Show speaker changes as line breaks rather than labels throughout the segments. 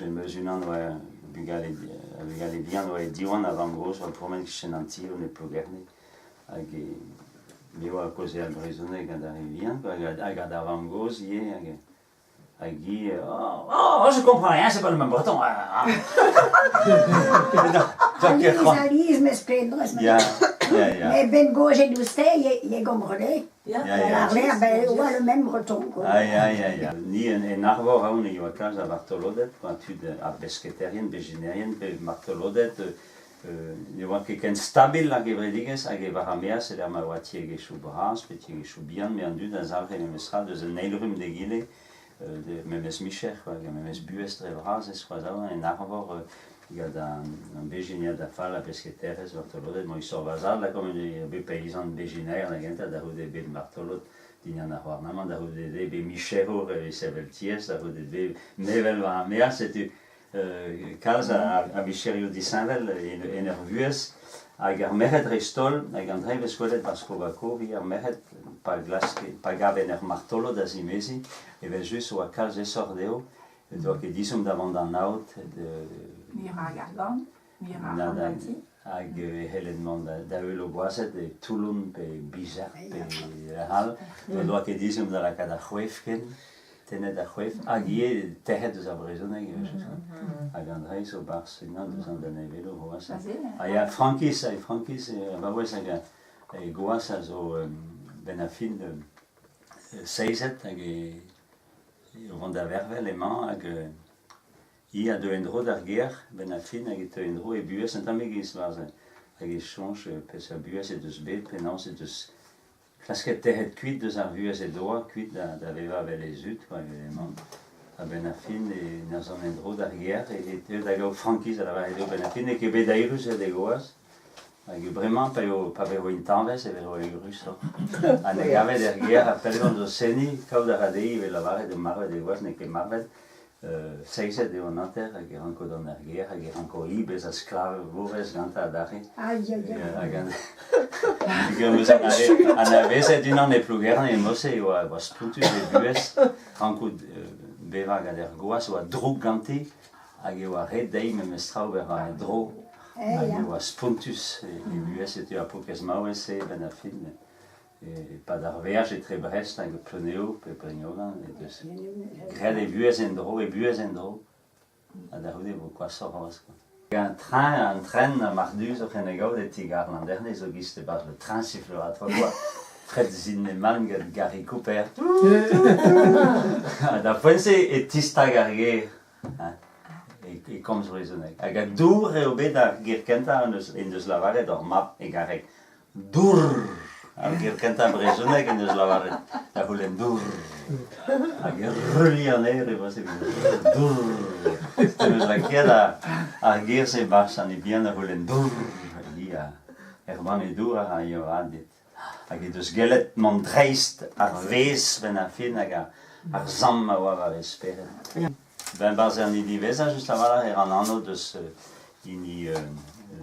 Em eus unan oa bugale, bugale bihan oa e Diwan a vamm-gozh oa pourmen kichen an ti o e Plougerne hag e me oa kaozeal brezhoneg gant ar re vihan hag gant ar vamm-gozh ivez hag hag hi oh, oh je comprends rien c'est pas le même breton ah.
Alies meus klevet
Ya, ya, ya.
Mais ben gozhet ouzh te, ye gomprené.
Ya, ya.
War-lerc'h, ben, oa le même breton, quoi.
Ah, ya, ya, ya. Ni en, en Arvor aon e oa kalz a vartoloded, quoi, tud ar besketerien, bezhinerien, pe martoloded, ne oa ket ken stabil ar gevredigezh hag e war ar maez e-lec'h ma oa tiegezhioù bras pe tiegezhioù bihan, met an dud a zalc'he memestra deus un eil rumm d'egile, memes micher, quoi, memes buhez dre vras e skoaz en Arvor gant an bezhiniad da fall a besketerezh martoloded. Bon, istor va zad, lakaomp eo bet peizant bezhinaer da gentañ, da c'houde bet martolod dindan ar c'houarnamant, da c'houde bet micherour evit sevel tiez, da c'houde bet mevel war ar maez, setu kalz a vicherioù disheñvel en ur vuhez. Hag ar merc'hed dreist-holl, hag an dra vez gwelet 'barzh Kobako, ar merc'hed pa glaske, pa gavent ur martolod da zimeziñ, evel-just oa kalz aesoc'h dezho, ne doa ket ezhomm da vont d'an aod.
Mirañ ar gant, mirañ ar ganti.
Hag e c'hellent mont da heul o gwazed e Toulon pe Bizert pe lec'h all. Ne doa ket ezhomm da lakaat ar c'hoef ken, tennet ar c'hoef, hag ivez tec'het eus ar brezhoneg evel-just. Hag an dra zo 'barzh unan deus an danevelloù c'hoazh. Ha ya, frankiz, frankiz, ar vaouez hag e gwaz a zo benn ar fin seizet hag e o vont da vervel emañ hag hi a deu en-dro d'ar gêr benn ar fin hag e teu en-dro e buhez un tammig war-se hag e soñj peseurt buhez he deus bet, penaos he deus klasket tec'het kuit deus ar vuhez he doa, kuit da vevañ evel he zud quoi, evidemment. A-benn ar fin e en ur zont en-dro d'ar gêr e teu da gaout frankiz da lavaret eo benn ar fin n'eo ket bet eürus he degouezh. Hag bremañ pa eo pa vezo intañvez e vezo eürusoc'h. Ha ne gavet er gêr ar pellgomz o seniñ, kaout a ra dezhi e vez lavaret eo marvet e gwaz, n'eo ket marvet. Seizet eo an hanter hag e ranko dont er gêr hag e ranko hi bezañ sklavourez gantañ adarre. Hag em eus anavezet unan e Plougerne e Mose e oa, oa spontus e buhez, rankout bevañ gant er gwaz, oa droug ganti hag e oa ret dezhi memes tra ober war e dro. Hag e oa spontus e buhez, setu ar paourkaezh maouez-se benn ar fin. E-pad ar veaj etre Brest hag Pleuneoù pe Brignogan he deus graet e vuhez en-dro, e buhez en-dro. Ha da c'houde e vo gwashoc'h c'hoazh quoi. Un train, un tren mardu zo ken e gaout e ti-gar Landerne zo gist e-barzh le train sifflera trois fois. Fred Zinnemann gant Gary Cooper. Ha da poent-se e tistag ar ger. E komz brezhoneg. Hag a dour eo bet ar ger kentañ en deus lavaret hor mab e garreg. Dour! Ar ger kentañ brezhoneg en deus lavaret da c'houlenn dour. Hag e ruilh an aer e oa dour. Setu em eus lakaet ar ger-se 'barzh an bihan da c'houlenn dour. Hi a er banne dour a ra ivez dit. Hag he deus gellet mont dreist ar vezh 'benn ar fin hag ar samm a oa war he spered. Ben 'barzh an hini diwezhañ just a-walc'h e ran anv deus hini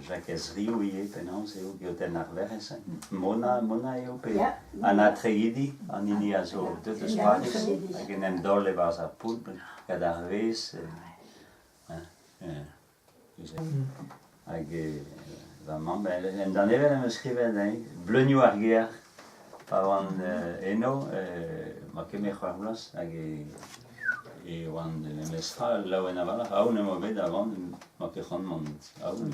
Jakez Riou ivez penaos eo geotenn ar Werc'hez. Mona, Mona eo pe Anna Tregidi, an hini a zo deuet eus Pariz hag en em daol e-barzh ar poull gant ar vezh. Hag va mamm, en danevell em eus skrivet hein, Bleunioù ar gêr, pa oan eno, 'ma ket met c'hwec'h vloaz, hag e oan memestra laouen a-walc'h, aon em boa bet da vont, 'ma ket c'hoant mont aon,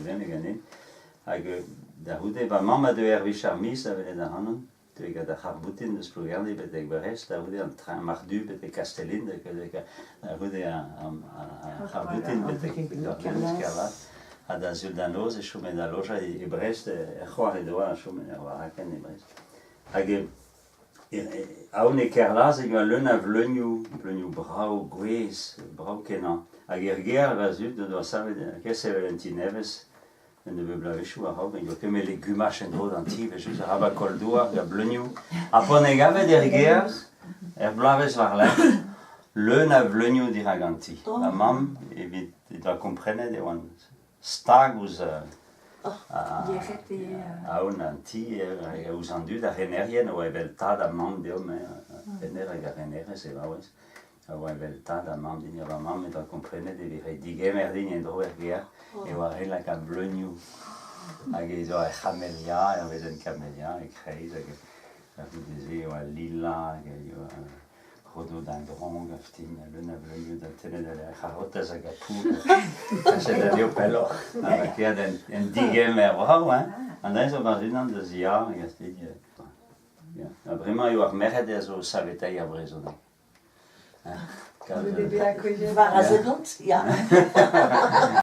e ganin. Hag da c'houde, va mamm a deue er wech ar miz da welet ac'hanon. Te gant ar c'harr-boutin eus Plougerne betek Brest, da c'houde an train marc'h-du betek Kastellin, da c'houde ar c'harr-boutin betek Kerlaz. Ha da sul da noz e chome da lojañ e Brest, er c'hoar he doa a chome er varakenn e Brest. Hag aon e Kerlaz e oa leun a vleunioù, bleunioù brav, gouez, brav-kenañ. Hag er gêr, va zud o doa savet, ket sevel un ti nevez, Un nebeud bloavezhioù a-raok en doa kemet legumaj en-dro d'an ti evel-just, arabat koll douar gant bleunioù. Ha p'on e gavet er gêr, er bloavezh war-lerc'h, leun a vleunioù dirak an ti. Ma mamm, evit he doa komprenet e oan stag ouzh aon an ti, ouzh an dud, ar renerien a oa evel tad ha mamm deomp, rener hag ar renerez e vaouez. A oa evel tad ha mamm din, va mamm he doa komprenet evit reiñ digemer din en-dro er gêr e oa ret lakaat bleunioù. Hag ez oa ur c'hamelia, ur wezenn kamelia e-kreiz hag goude-se e oa lila hag e oa rhododendron gaftin, leun a vleunioù da tennet ar c'harotez hag ar poudr. Kaset anezho pelloc'h. Ha lakaet en digemer brav, hein. An dra zo barzh unan da ziar, hag asti. Ya. Ha bremañ eo ar merc'hed a zo o saveteiñ ar brezhoneg.
War a seblant, ya.